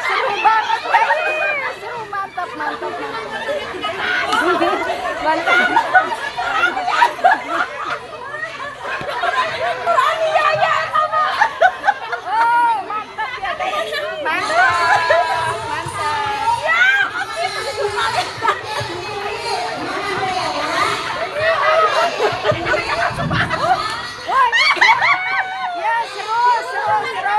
Seru banget guys. Seru, mantap, mantap, mantap. Mantap. Oh, mantap ya. Mantap. Mantap. Wah, ya seru, seru, seru.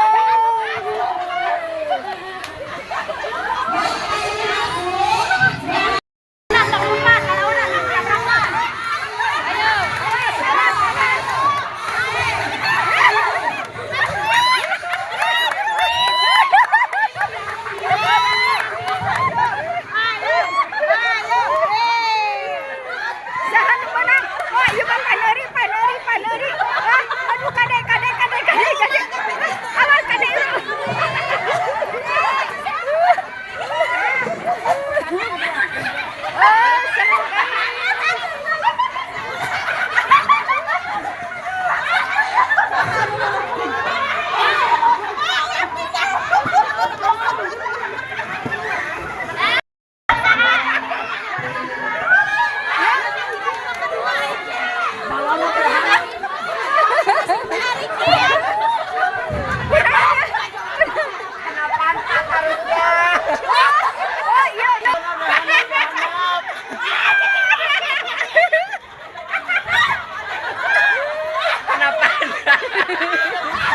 Ayo, awas, awas, awas. Saha nu menang? Wah, ieu mah pandeuri, pandeuri, pandeuri. Ah, aduh, kade, kade, kade, kade, kade. Awas, kade. Oh, seru kan? Kena pantat harusnya. Oh, iya. Kena pantat.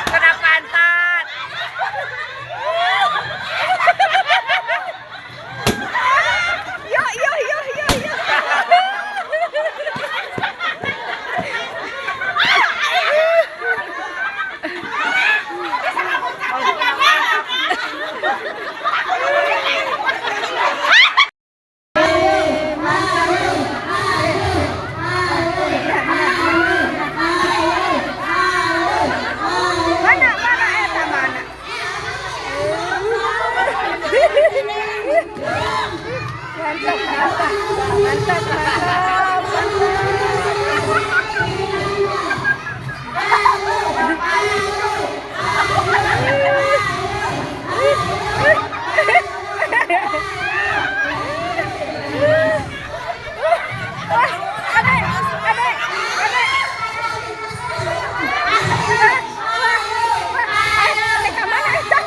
Kena pantat. Yo, yo, yo, yo, yo. Mana, mana eta, mana? Mantap, mantap. Mantap, mantap, mantap. Wah, kade, kade, kade. Wah, wah, eh, ka mana eta?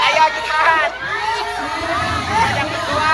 Ayo cepat. Yang kedua.